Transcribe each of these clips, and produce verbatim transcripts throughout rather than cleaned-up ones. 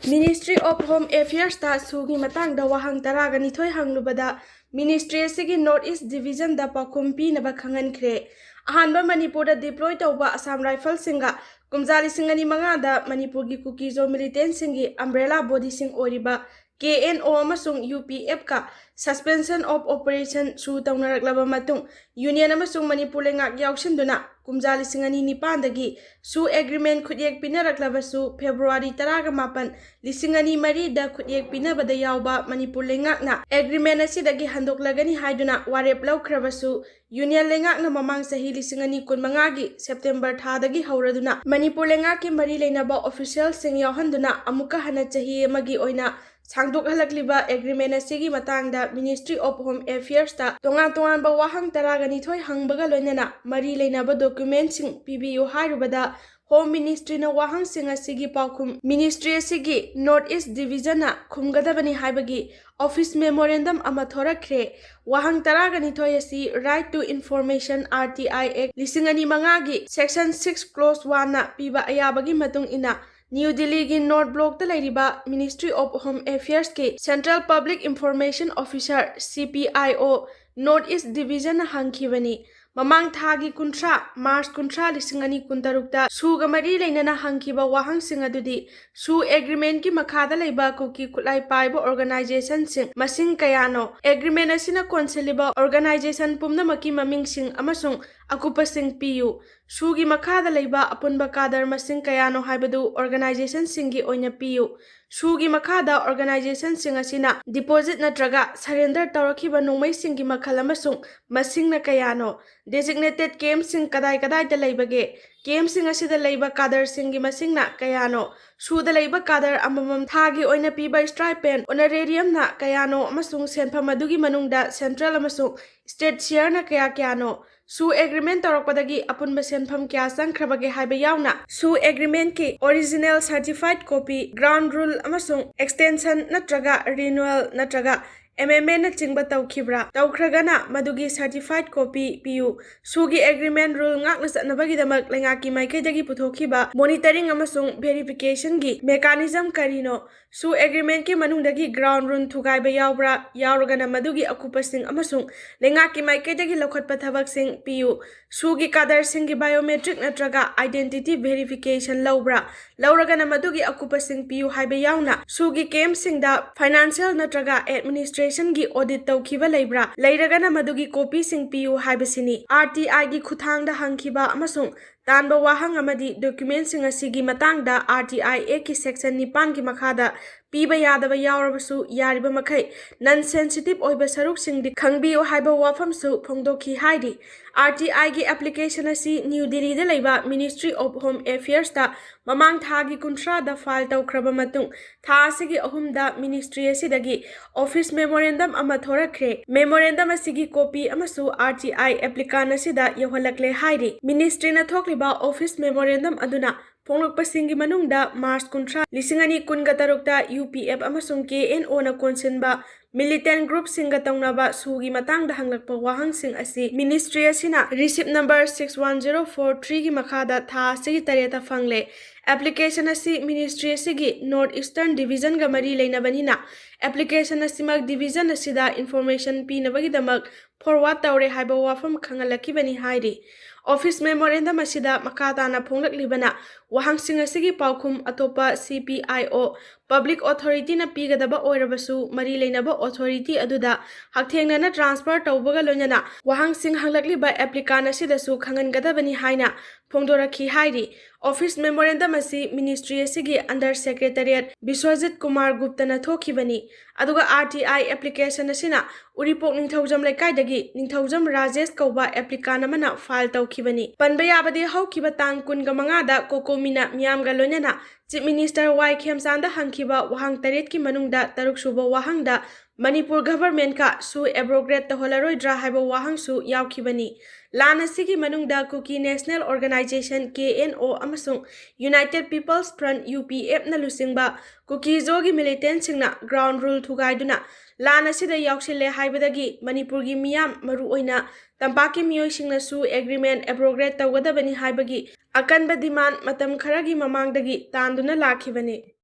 Ministry of Home Affairs ꯇ ꯁꯨꯒꯤ ꯃꯇꯥꯡꯗ ꯋꯥꯍꯪ ꯇꯔꯥꯒ ꯅꯤꯊꯣꯏ ꯍꯪꯂꯨꯕꯗ, ꯃꯤꯅꯤꯁꯇ꯭ꯔꯤ ꯑꯁꯤꯒꯤ ꯅꯣꯔꯠ ꯏꯁ ꯗꯤꯕꯤꯖꯟꯗ ꯄꯥꯎꯈꯨꯝ ꯄꯤꯅꯕ ꯈꯪꯍꯟꯈ꯭ꯔꯦ꯫ ꯑꯍꯥꯟꯕ ꯃꯅꯤꯄꯨꯔꯗ ꯗꯤꯄ꯭ꯂꯣꯏ ꯇꯧꯕ ꯑꯁꯥꯝ ꯔꯥꯏꯐꯜꯁꯤꯡꯒ ꯀꯨꯝꯖꯥ ꯂꯤꯁꯤꯡ ꯑꯅꯤ ꯃꯉꯥꯗ ꯃꯅꯤꯄꯨꯔꯒꯤ ꯀꯨꯀꯤꯖꯣ ꯃꯤꯂꯤꯇꯦꯟꯁꯤꯡꯒꯤ ꯑꯝꯕ꯭ꯔꯦꯂꯥ ꯕꯣꯗꯤꯁꯤꯡ ꯑꯣꯏꯔꯤꯕ ꯀꯦ ꯑꯦꯟ ꯑꯣ ꯑꯃꯁꯨꯡ ꯌꯨ ꯄꯤ ꯑꯦꯐꯀ suspension of operation ꯁꯨ ꯇꯧꯅꯔꯛꯂꯕ ꯃꯇꯨꯡ, ꯌꯨꯅꯤꯌꯟ ꯑꯃꯁꯨꯡ ꯃꯅꯤꯄꯨꯔ ꯂꯩꯉꯥꯛ ꯌꯥꯎꯁꯤꯟꯗꯨꯅ ꯀꯨꯝꯖꯥ ꯂꯤꯁꯤꯡ ꯑꯅꯤ ꯅꯤꯄꯥꯟꯗꯒꯤ ꯁꯨ ꯑꯦꯒ꯭ꯔꯤꯃꯦꯟ ꯈꯨꯠꯌꯦꯛ ꯄꯤꯅꯔꯛꯂꯕꯁꯨ, ꯐꯦꯕ꯭ꯔꯨꯋꯥꯔꯤ ꯇꯔꯥꯒ ꯃꯥꯄꯟ, ꯂꯤꯁꯤꯡ ꯑꯅꯤ ꯃꯔꯤꯗ ꯈꯨꯠꯌꯦꯛ ꯄꯤꯅꯕꯗ ꯌꯥꯎꯕ ꯃꯅꯤꯄꯨꯔ ꯂꯩꯉꯥꯛꯅ ꯑꯦꯒ꯭ꯔꯤꯃꯦꯟ ꯑꯁꯤꯗꯒꯤ ꯍꯟꯗꯣꯛꯂꯒꯅꯤ ꯍꯥꯏꯗꯨꯅ ꯋꯥꯔꯦꯞ ꯂꯧꯈ꯭ꯔꯕꯁꯨ, ꯌꯨꯅꯤꯌꯟ ꯂꯩꯉꯥꯛꯅ ꯃꯃꯥꯡ ꯆꯍꯤ ꯂꯤꯁꯤꯡ ꯑꯅꯤ ꯀꯨꯟꯃꯉꯥꯒꯤ ꯁꯦꯞꯇꯦꯝꯕꯔ ꯊꯥꯗꯒꯤ ꯍꯧꯔꯗꯨꯅ ꯃꯅꯤꯄꯨꯔ ꯂꯩꯉꯥꯛꯀꯤ ꯃꯔꯤ ꯂꯩꯅꯕ ꯑꯣꯐꯤꯁꯤꯌꯦꯜꯁꯤꯡ ꯌꯥꯎꯍꯟꯗꯨꯅ ꯑꯃꯨꯛꯀ ꯍꯟꯅ ꯆꯍꯤ ꯑꯃꯒꯤ ꯑꯣꯏꯅ ꯁꯥꯡꯗꯣꯛꯍꯜꯂꯛꯂꯤꯕ ꯑꯦꯒ꯭ꯔꯤꯃꯦꯟ ꯑꯁꯤꯒꯤ ꯃꯇꯥꯡꯗ Ministry of Home Affairs ꯇ ꯇꯣꯉꯥꯟ ꯇꯣꯉꯥꯟꯕ ꯋꯥꯍꯪ ꯇꯔꯥꯒ ꯅꯤꯊꯣꯏ ꯍꯪꯕꯒ ꯂꯣꯏꯅꯅ ꯃꯔꯤ ꯂꯩꯅꯕ ꯗꯣꯀ꯭ꯌꯨꯃꯦꯟꯁꯤꯡ ꯄꯤꯕꯤꯌꯨ ꯍꯥꯏꯔꯨꯕꯗ, ꯍꯣꯝ ꯃꯤꯅꯤꯁꯇ꯭ꯔꯤꯅ ꯋꯥꯍꯪꯁꯤꯡ ꯑꯁꯤꯒꯤ ꯄꯥꯎꯈꯨꯝ ꯃꯤꯅꯤꯁꯇ꯭ꯔꯤ ꯑꯁꯤꯒꯤ ꯅꯣꯔꯠ ꯏꯁ ꯗꯤꯕꯤꯖꯟꯅ ꯈꯨꯝꯒꯗꯕꯅꯤ ꯍꯥꯏꯕꯒꯤ ꯑꯣꯐꯤꯁ ꯃꯦꯃꯣꯔꯦꯟꯗꯝ ꯑꯃ ꯊꯣꯔꯛꯈ꯭ꯔꯦ꯫ ꯋꯥꯍꯪ ꯇꯔꯥꯒ ꯅꯤꯊꯣꯏ ꯑꯁꯤ Right to Information, R T I Act ꯂꯤꯁꯤꯡ ꯑꯅꯤ ꯃꯉꯥꯒꯤ section six clause one ꯅ ꯄꯤꯕ ꯑꯌꯥꯕꯒꯤ ꯃꯇꯨꯡ ꯏꯟꯅ, ꯅ꯭ꯌꯨ ꯗꯤꯜꯂꯤꯒꯤ ꯅꯣꯔꯠ ꯕ꯭ꯂꯣꯛꯇ ꯂꯩꯔꯤꯕ Ministry of Home Affairs ꯀꯤ Central Public Information Officer, C P I O, North East Division ꯅ ꯍꯪꯈꯤꯕꯅꯤ꯫ ꯃꯃꯥꯡ ꯊꯥꯒꯤ ꯀꯨꯟꯊ꯭ꯔꯥ, ꯃꯥꯔꯆ ꯀꯨꯟꯊ꯭ꯔꯥ, ꯂꯤꯁꯤꯡ ꯑꯅꯤ ꯀꯨꯟꯇꯔꯨꯛꯇ ꯁꯨꯒ ꯃꯔꯤ ꯂꯩꯅꯅ ꯍꯪꯈꯤꯕ ꯋꯥꯍꯪꯁꯤꯡ ꯑꯗꯨꯗꯤ, ꯁꯨ ꯑꯦꯒ꯭ꯔꯤꯃꯦꯟꯒꯤ ꯃꯈꯥꯗ ꯂꯩꯕ ꯀꯨꯀꯤ ꯈꯨꯠꯂꯥꯏ ꯄꯥꯏꯕ ꯑꯣꯔꯒꯅꯥꯏꯖꯦꯁꯟꯁꯤꯡ ꯃꯁꯤꯡ ꯀꯌꯥꯅꯣ? ꯑꯦꯒ꯭ꯔꯤꯃꯦꯟ ꯑꯁꯤꯅ ꯀꯣꯟꯁꯤꯜꯂꯤꯕ ꯑꯣꯔꯒꯅꯥꯏꯖꯦꯁꯟ ꯄꯨꯝꯅꯃꯛꯀꯤ ꯃꯃꯤꯡꯁꯤꯡ ꯑꯃꯁꯨꯡ ꯑꯀꯨꯞꯄꯁꯤꯡ ꯄꯤꯌꯨ꯫ ꯁꯨꯒꯤ ꯃꯈꯥꯗ ꯂꯩꯕ ꯑꯄꯨꯟꯕ ꯀꯥꯗꯔ ꯃꯁꯤꯡ ꯀꯌꯥꯅꯣ ꯍꯥꯏꯕꯗꯨ ꯑꯣꯔꯒꯅꯥꯏꯖꯦꯁꯟꯁꯤꯡꯒꯤ ꯑꯣꯏꯅ ꯄꯤꯌꯨ꯫ ꯁꯨꯒꯤ ꯃꯈꯥꯗ ꯑꯣꯔꯒꯅꯥꯏꯖꯦꯁꯟꯁꯤꯡ ꯑꯁꯤꯅ ꯗꯤꯄꯣꯖꯤꯠ ꯅꯠꯇ꯭ꯔꯒ ꯁꯔꯦꯟꯗꯔ ꯇꯧꯔꯛꯈꯤꯕ ꯅꯣꯡꯃꯩꯁꯤꯡꯒꯤ ꯃꯈꯜ ꯑꯃꯁꯨꯡ ꯃꯁꯤꯡꯅ ꯀꯌꯥꯅꯣ? ꯗꯦꯖꯤꯒꯅꯦꯇꯦꯗ ꯀꯦꯝꯞꯁꯤꯡ ꯀꯗꯥꯏ ꯀꯗꯥꯏꯗ ꯂꯩꯕꯒꯦ? ꯀꯦꯝꯞꯁꯤꯡ ꯑꯁꯤꯗ ꯂꯩꯕ ꯀꯥꯗꯔꯁꯤꯡꯒꯤ ꯃꯁꯤꯡꯅ ꯀꯌꯥꯅꯣ? ꯁꯨꯗ ꯂꯩꯕ ꯀꯥꯗꯔ ꯑꯃꯃꯝ ꯊꯥꯒꯤ ꯑꯣꯏꯅ ꯄꯤꯕ ꯁ꯭ꯇꯥꯏꯄꯦꯟ, ꯑꯣꯅꯔꯦꯔꯤꯌꯝꯅ ꯀꯌꯥꯅꯣ ꯑꯃꯁꯨꯡ ꯁꯦꯟꯐꯝ ꯑꯗꯨꯒꯤ ꯃꯅꯨꯡꯗ ꯁꯦꯟꯇ꯭ꯔꯦꯜ ꯑꯃꯁꯨꯡ ꯁ꯭ꯇꯦꯠ ꯁꯤꯌꯔꯅ ꯀꯌꯥ ꯀꯌꯥꯅꯣ? ꯁꯨ ꯑꯦꯒ꯭ꯔꯤꯃꯦꯟ ꯇꯧꯔꯛꯄꯗꯒꯤ ꯑꯄꯨꯟꯕ ꯁꯦꯟꯐꯝ ꯀꯌꯥ ꯆꯪꯈ꯭ꯔꯕꯒꯦ ꯍꯥꯏꯕ ꯌꯥꯎꯅ, ꯁꯨ ꯑꯦꯒ꯭ꯔꯤꯃꯦꯟꯀꯤ ꯑꯣꯔꯤꯖꯤꯅꯦꯜ ꯁꯔꯇꯤꯐꯥꯏꯗ ꯀꯣꯄꯤ, ꯒ꯭ꯔꯥꯎꯟ ꯔꯨꯜ ꯑꯃꯁꯨꯡ ꯑꯦꯛꯁꯇꯦꯟꯁꯟ ꯅꯠꯇ꯭ꯔꯒ ꯔꯤꯅ꯭ꯌꯨꯑꯦꯜ ꯅꯠꯇ꯭ꯔꯒ ꯑꯦꯝ ꯑꯦꯝ ꯑꯦꯅꯆꯤꯡꯕ ꯇꯧꯈꯤꯕ꯭ꯔꯥ? ꯇꯧꯈ꯭ꯔꯒꯅ ꯃꯗꯨꯒꯤ certified copy ꯄꯤꯌꯨ꯫ ꯁꯨꯒꯤ agreement rule ꯉꯥꯛꯅ ꯆꯠꯅꯕꯒꯤꯗꯃꯛ ꯂꯩꯉꯥꯛꯀꯤ ꯃꯥꯏꯀꯩꯗꯒꯤ ꯄꯨꯊꯣꯛꯈꯤꯕ monitoring ꯑꯃꯁꯨꯡ verificationꯒꯤ mechanism ꯀꯔꯤꯅꯣ? ꯁꯨ agreementꯀꯤ ꯃꯅꯨꯡꯗꯒꯤ ground rule ꯊꯨꯒꯥꯏꯕ ꯌꯥꯎꯕ꯭ꯔꯥ? ꯌꯥꯎꯔꯒꯅ ꯃꯗꯨꯒꯤ ꯑꯀꯨꯞꯄꯁꯤꯡ ꯑꯃꯁꯨꯡ ꯂꯩꯉꯥꯛꯀꯤ ꯃꯥꯏꯀꯩꯗꯒꯤ ꯂꯧꯈꯠꯄ ꯊꯕꯛꯁꯤꯡ ꯄꯤꯌꯨ꯫ ꯁꯨꯒꯤ cadreꯁꯤꯡꯒꯤ biometric ꯅꯠꯇ꯭ꯔꯒ identity verification ꯂꯧꯕ꯭ꯔꯥ? ꯂꯧꯔꯒꯅ ꯃꯗꯨꯒꯤ ꯑꯀꯨꯞꯄꯁꯤꯡ ꯄꯤꯌꯨ ꯍꯥꯏꯕ ꯌꯥꯎꯅ ꯁꯨꯒꯤ campꯁꯤꯡꯗ financial ꯅꯠꯇ꯭ꯔꯒ administrationꯒꯤ audit ꯇꯧꯈꯤꯕ ꯂꯩꯕ꯭ꯔꯥ? ꯂꯩꯔꯒꯅ ꯃꯗꯨꯒꯤ copyꯁꯤꯡ ꯄꯤꯌꯨ ꯍꯥꯏꯕꯁꯤꯅꯤ꯫ RTIꯒꯤ ꯈꯨꯠꯊꯥꯡꯗ ꯍꯪꯈꯤꯕ ꯑꯃꯁꯨꯡ ꯇꯥꯟꯕ ꯋꯥꯍꯪ ꯑꯃꯗꯤ documentꯁꯤꯡ ꯑꯁꯤꯒꯤ ꯃꯇꯥꯡꯗ RTI Actꯀꯤ section ꯅꯤꯄꯥꯟꯒꯤ ꯃꯈꯥꯗ ꯄꯤꯕ ꯌꯥꯗꯕ ꯌꯥꯎꯔꯕꯁꯨ ꯌꯥꯔꯤꯕ ꯃꯈꯩ non sensitive ꯑꯣꯏꯕ ꯁꯔꯨꯛꯁꯤꯡꯗꯤ ꯈꯪꯕꯤꯌꯨ ꯍꯥꯏꯕ ꯋꯥꯐꯝꯁꯨ ꯐꯣꯡꯗꯣꯛꯈꯤ ꯍꯥꯏꯔꯤ꯫ RTIꯒꯤ application ꯑꯁꯤ ꯅ꯭ꯌꯨ ꯗꯤꯜꯂꯤꯗ ꯂꯩꯕ Ministry of Home Affairsꯇ ꯃꯃꯥꯡ ꯊꯥꯒꯤ ꯀꯨꯟꯊ꯭ꯔꯥꯗ file ꯇꯧꯈ꯭ꯔꯕ ꯃꯇꯨꯡ, ꯊꯥ ꯑꯁꯤꯒꯤ ꯑꯍꯨꯝꯗ ministry ꯑꯁꯤꯗꯒꯤ office memorandum ꯑꯃ ꯊꯣꯔꯛꯈ꯭ꯔꯦ꯫ Memorandum ꯑꯁꯤꯒꯤ copy ꯑꯃꯁꯨ RTI applicant ꯑꯁꯤꯗ ꯌꯧꯍꯜꯂꯛꯂꯦ ꯍꯥꯏꯔꯤ꯫ Ministryꯅ ꯊꯣꯛꯂꯤꯕ office memorandum ꯑꯗꯨꯅ ꯐꯣꯡꯂꯛꯄꯁꯤꯡꯒꯤ ꯃꯅꯨꯡꯗ March ꯀꯨꯟꯊ꯭ꯔꯥ, ꯂꯤꯁꯤꯡ ꯑꯅꯤ ꯀꯨꯟꯒ ꯇꯔꯨꯛꯇ UPF ꯑꯃꯁꯨꯡ KNOꯅ ꯀꯣꯟꯁꯤꯟꯕ militant groupꯁꯤꯡꯒ ꯇꯧꯅꯕ ꯁꯨꯒꯤ ꯃꯇꯥꯡꯗ ꯍꯪꯂꯛꯄ ꯋꯥꯍꯪꯁꯤꯡ ꯑꯁꯤ ministry ꯑꯁꯤꯅ receipt number six one zero four threeꯒꯤ ꯃꯈꯥꯗ ꯊꯥ ꯑꯁꯤꯒꯤ ꯇꯔꯦꯠꯇ ꯐꯪꯂꯦ꯫ Application ꯑꯁꯤ ministry ꯑꯁꯤꯒꯤ North Eastern Divisionꯒ ꯃꯔꯤ ꯂꯩꯅꯕꯅꯤꯅ, application ꯑꯁꯤꯃꯛ division ꯑꯁꯤꯗ information ꯄꯤꯅꯕꯒꯤꯗꯃꯛ forward ꯇꯧꯔꯦ ꯍꯥꯏꯕ ꯋꯥꯐꯝ ꯈꯪꯍꯜꯂꯛꯈꯤꯕꯅꯤ ꯍꯥꯏꯔꯤ꯫ Office memorandum ꯑꯁꯤꯗ ꯃꯈꯥ ꯇꯥꯅ ꯐꯣꯡꯂꯛꯂꯤꯕꯅ, ꯋꯥꯍꯪꯁꯤꯡ ꯑꯁꯤꯒꯤ ꯄꯥꯎꯈꯨꯝ ꯑꯇꯣꯞꯄ CPIO, public authorityꯅ ꯄꯤꯒꯗꯕ ꯑꯣꯏꯔꯕꯁꯨ, ꯃꯔꯤ ꯂꯩꯅꯕ authority ꯑꯗꯨꯗ ꯍꯛꯊꯦꯡꯅꯅ transfer ꯇꯧꯕꯒ ꯂꯣꯏꯅꯅ ꯋꯥꯍꯪꯁꯤꯡ ꯍꯪꯂꯛꯂꯤꯕ applicant ꯑꯁꯤꯗꯁꯨ ꯈꯪꯍꯟꯒꯗꯕꯅꯤ ꯍꯥꯏꯅ ꯐꯣꯡꯗꯣꯔꯛꯈꯤ ꯍꯥꯏꯔꯤ꯫ Office memorandum ꯑꯁꯤ ministry ꯑꯁꯤꯒꯤ Under Secretariat ꯕꯤꯁ꯭ꯋꯖꯤꯠ ꯀꯨꯃꯥꯔ ꯒꯨꯞꯇꯅ ꯊꯣꯛꯈꯤꯕꯅꯤ꯫ ꯑꯗꯨꯒ RTI application ꯑꯁꯤꯅ ꯎꯔꯤꯄꯣꯛ ꯅꯤꯡꯊꯧꯖꯝ ꯂꯩꯀꯥꯏꯗꯒꯤ ꯅꯤꯡꯊꯧꯖꯝ ꯔꯥꯖꯦꯁ ꯀꯧꯕ applicant ꯑꯃꯅ file ꯇꯧꯈꯤꯕꯅꯤ꯫ ꯄꯟꯕ ꯌꯥꯕꯗꯤ, ꯍꯧꯈꯤꯕ ꯇꯥꯡ ꯀꯨꯟꯒ ꯃꯉꯥꯗ COCOMIꯅ ꯃꯤꯌꯥꯝꯒ ꯂꯣꯏꯅꯅ Chief Minister ꯋꯥꯏ ꯈꯦꯝꯆꯥꯟꯗ ꯍꯪꯈꯤꯕ ꯋꯥꯍꯪ ꯇꯔꯦꯠꯀꯤ ꯃꯅꯨꯡꯗ ꯇꯔꯨꯛ ꯁꯨꯕ ꯋꯥꯍꯪꯗ ꯃꯅꯤꯄꯨꯔ governmentꯀ SoO abrogate ꯇꯧꯍꯜꯂꯔꯣꯏꯗ꯭ꯔꯥ ꯍꯥꯏꯕ ꯋꯥꯍꯪꯁꯨ ꯌꯥꯎꯈꯤꯕꯅꯤ꯫ ꯂꯥꯟ ꯑꯁꯤꯒꯤ ꯃꯅꯨꯡꯗ Kuki National Organisation, K N O, ꯑꯃꯁꯨꯡ United People's Front, U P F, ꯅ ꯂꯨꯆꯤꯡꯕ Kuki-Zoꯒꯤ militantꯁꯤꯡꯅ ground rule ꯊꯨꯒꯥꯏꯗꯨꯅ ꯂꯥꯟ ꯑꯁꯤꯗ ꯌꯥꯎꯁꯤꯜꯂꯦ ꯍꯥꯏꯕꯗꯒꯤ ꯃꯅꯤꯄꯨꯔꯒꯤ ꯃꯤꯌꯥꯝ, ꯃꯔꯨꯑꯣꯏꯅ ꯇꯝꯄꯥꯛꯀꯤ ꯃꯤꯑꯣꯏꯁꯤꯡꯅꯁꯨ agreement abrogate ꯇꯧꯒꯗꯕꯅꯤ ꯍꯥꯏꯕꯒꯤ ꯑꯀꯟꯕ demand ꯃꯇꯝ ꯈꯔꯒꯤ ꯃꯃꯥꯡꯗꯒꯤ ꯇꯥꯟꯗꯨꯅ ꯂꯥꯛꯈꯤꯕꯅꯤ꯫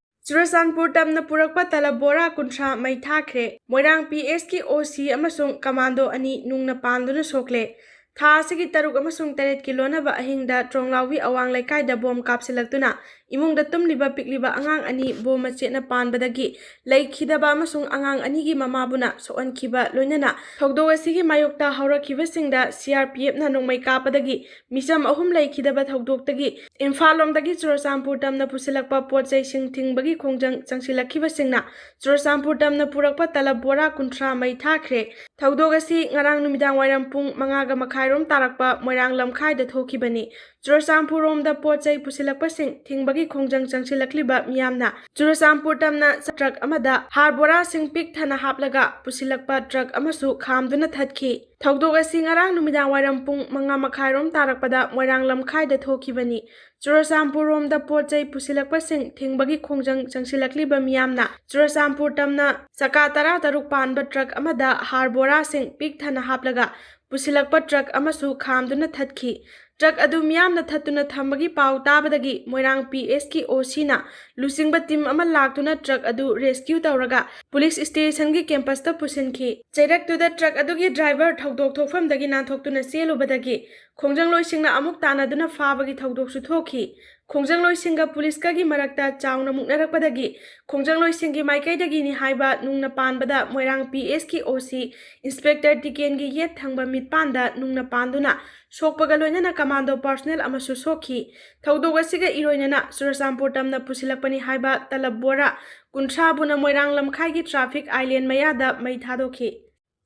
ꯆꯨꯔꯆꯥꯟꯄꯨꯔ ꯇꯝꯅ ꯄꯨꯔꯛꯄ ꯇꯂꯕ ꯕꯣꯔꯥ ꯀꯨꯟꯊ꯭ꯔꯥ ꯃꯩ ꯊꯥꯈ꯭ꯔꯦ꯫ ꯃꯣꯏꯔꯥꯡ P S ꯀꯤ O C ꯑꯃꯁꯨꯡ commando ꯑꯅꯤ ꯅꯨꯡꯅ ꯄꯥꯟꯗꯨꯅ ꯁꯣꯛꯂꯦ꯫ ꯊꯥ ꯑꯁꯤꯒꯤ ꯇꯔꯨꯛ ꯑꯃꯁꯨꯡ ꯇꯔꯦꯠꯀꯤ ꯂꯣꯟꯅꯕ ꯑꯍꯤꯡꯗ ꯇ꯭ꯔꯣꯡꯂꯥꯎꯕꯤ ꯑꯋꯥꯡ ꯂꯩꯀꯥꯏꯗ bomb ꯀꯥꯞꯁꯤꯜꯂꯛꯇꯨꯅ ꯏꯃꯨꯡꯗ ꯇꯨꯝꯂꯤꯕ ꯄꯤꯛꯂꯤꯕ ꯑꯉꯥꯡ ꯑꯅꯤ bomb ꯃꯆꯦꯠꯅ ꯄꯥꯟꯕꯗꯒꯤ ꯂꯩꯈꯤꯗꯕ ꯑꯃꯁꯨꯡ ꯑꯉꯥꯡ ꯑꯅꯤꯒꯤ ꯃꯃꯥꯕꯨꯅ ꯁꯣꯛꯍꯟꯈꯤꯕ ꯂꯣꯏꯅꯅ ꯊꯧꯗꯣꯛ ꯑꯁꯤꯒꯤ ꯃꯥꯌꯣꯛꯇ ꯍꯧꯔꯛꯈꯤꯕꯁꯤꯡꯗ C R P F ꯅ ꯅꯣꯡꯃꯩ ꯀꯥꯞꯄꯗꯒꯤ ꯃꯤꯆꯝ ꯑꯍꯨꯝ ꯂꯩꯈꯤꯗꯕ ꯊꯧꯗꯣꯛꯇꯒꯤ ꯏꯝꯐꯥꯜ ꯂꯣꯝꯗꯒꯤ ꯆꯨꯔꯆꯥꯟꯄꯨꯔ ꯇꯝꯅ ꯄꯨꯁꯤꯜꯂꯛꯄ ꯄꯣꯠ ꯆꯩꯁꯤꯡ ꯊꯤꯡꯕꯒꯤ ꯈꯣꯡꯖꯪ ꯆꯪꯁꯤꯜꯂꯛꯈꯤꯕꯁꯤꯡꯅ ꯆꯨꯔꯆꯥꯟꯄꯨꯔ ꯇꯝꯅ ꯄꯨꯔꯛꯄ ꯇꯂꯕ ꯕꯣꯔꯥ ꯀꯨꯟꯊ꯭ꯔꯥ ꯃꯩ ꯊꯥꯈ꯭ꯔꯦ꯫ ꯊꯧꯗꯣꯛ ꯑꯁꯤ ꯉꯔꯥꯡ ꯅꯨꯃꯤꯗꯥꯡ ꯋꯥꯏꯔꯝ ꯄꯨꯡ ꯃꯉꯥꯒ ꯃꯈꯥꯏꯔꯣꯝ ꯇꯥꯔꯛꯄ ꯃꯣꯏꯔꯥꯡ ꯂꯝꯈꯥꯏꯗ ꯊꯣꯛꯈꯤꯕꯅꯤ꯫ ꯆꯨꯔꯆꯥꯟꯄꯨꯔ ꯔꯣꯝꯗ ꯄꯣꯠ ꯆꯩ ꯄꯨꯁꯤꯜꯂꯛꯄꯁꯤꯡ ꯊꯤꯡꯕꯒꯤ ꯈꯣꯡꯖꯪ ꯆꯪꯁꯤꯜꯂꯛꯂꯤꯕ ꯃꯤꯌꯥꯝꯅ ꯆꯨꯔꯆꯥꯟꯄꯨꯔ ꯇꯝꯅ truck ꯑꯃꯗ ꯍꯥꯔ ꯕꯣꯔꯥꯁꯤꯡ ꯄꯤꯛ ꯊꯟꯅ ꯍꯥꯞꯂꯒ ꯄꯨꯁꯤꯜꯂꯛꯄ truck ꯑꯃꯁꯨ ꯈꯥꯝꯗꯨꯅ ꯊꯠꯈꯤ꯫ ꯊꯧꯗꯣꯛ ꯑꯁꯤ ꯉꯔꯥꯡ ꯅꯨꯃꯤꯗꯥꯡ ꯋꯥꯏꯔꯝ ꯄꯨꯡ ꯃꯉꯥ ꯃꯈꯥꯏꯔꯣꯝ ꯇꯥꯔꯛꯄꯗ ꯃꯣꯏꯔꯥꯡ ꯂꯝꯈꯥꯏꯗ ꯊꯣꯛꯈꯤꯕꯅꯤ꯫ ꯆꯨꯔꯆꯥꯟꯄꯨꯔ ꯔꯣꯝꯗ ꯄꯣꯠ ꯆꯩ ꯄꯨꯁꯤꯜꯂꯛꯄꯁꯤꯡ ꯊꯤꯡꯕꯒꯤ ꯈꯣꯡꯖꯪ ꯆꯪꯁꯤꯜꯂꯛꯂꯤꯕ ꯃꯤꯌꯥꯝꯅ ꯆꯨꯔꯆꯥꯟꯄꯨꯔ ꯇꯝꯅ ꯆꯀꯥ ꯇꯔꯥ ꯇꯔꯨꯛ ꯄꯥꯟꯕ truck ꯑꯃꯗ ꯍꯥꯔ ꯕꯣꯔꯥꯁꯤꯡ ꯄꯤꯛ ꯊꯟꯅ ꯍꯥꯞꯂꯒ ꯄꯨꯁꯤꯜꯂꯛꯄ truck ꯑꯃꯁꯨ ꯈꯥꯝꯗꯨꯅ ꯊꯠꯈꯤ꯫ Truck ꯑꯗꯨ ꯃꯤꯌꯥꯝꯅ ꯊꯠꯇꯨꯅ ꯊꯝꯕꯒꯤ ꯄꯥꯎ ꯇꯥꯕꯗꯒꯤ ꯃꯣꯏꯔꯥꯡ P S ꯀꯤ O C ꯅ ꯂꯨꯆꯤꯡꯕ team ꯑꯃ ꯂꯥꯛꯇꯨꯅ truck ꯑꯗꯨ rescue ꯇꯧꯔꯒ police station ꯒꯤ campus ꯇ ꯄꯨꯁꯤꯟꯈꯤ꯫ ꯆꯩꯔꯛꯇꯨꯗ truck ꯑꯗꯨꯒꯤ driver ꯊꯧꯗꯣꯛ ꯊꯣꯛꯐꯝꯗꯒꯤ ꯅꯥꯟꯊꯣꯛꯇꯨꯅ ꯆꯦꯜꯂꯨꯕꯗꯒꯤ ꯈꯣꯡꯖꯪꯂꯣꯏꯁꯤꯡꯅ ꯑꯃꯨꯛ ꯇꯥꯟꯅꯗꯨꯅ ꯐꯥꯕꯒꯤ ꯊꯧꯗꯣꯛꯁꯨ ꯊꯣꯛꯈꯤ꯫ ꯈꯣꯡꯖꯪꯂꯣꯏꯁꯤꯡꯒ ꯄꯨꯂꯤꯁꯀꯒꯤ ꯃꯔꯛꯇ ꯆꯥꯎꯅ ꯃꯨꯛꯅꯔꯛꯄꯗꯒꯤ ꯈꯣꯡꯖꯪꯂꯣꯏꯁꯤꯡꯒꯤ ꯃꯥꯏꯀꯩꯗꯒꯤꯅꯤ ꯍꯥꯏꯕ ꯅꯨꯡꯅ ꯄꯥꯟꯕꯗ ꯃꯣꯏꯔꯥꯡ P S ꯀꯤ O C Inspector ꯗꯤꯀꯦꯟꯒꯤ ꯌꯦꯠ ꯊꯪꯕ ꯃꯤꯠꯄꯥꯟꯗ ꯅꯨꯡꯅ ꯄꯥꯟꯗꯨꯅ ꯁꯣꯛꯄꯒ ꯂꯣꯏꯅꯅ commando personnel ꯑꯃꯁꯨ ꯁꯣꯛꯈꯤ꯫ ꯊꯧꯗꯣꯛ ꯑꯁꯤꯒ ꯏꯔꯣꯏꯅꯅ ꯆꯨꯔꯆꯥꯟꯄꯨꯔ ꯇꯝꯅ ꯄꯨꯁꯤꯜꯂꯛꯄꯅꯤ ꯍꯥꯏꯕ ꯇꯂꯕ ꯕꯣꯔꯥ ꯀꯨꯟꯊ꯭ꯔꯥꯕꯨꯅ ꯃꯣꯏꯔꯥꯡ ꯂꯝꯈꯥꯏꯒꯤ traffic island ꯃꯌꯥꯗ ꯃꯩ ꯊꯥꯗꯣꯛꯈꯤ꯫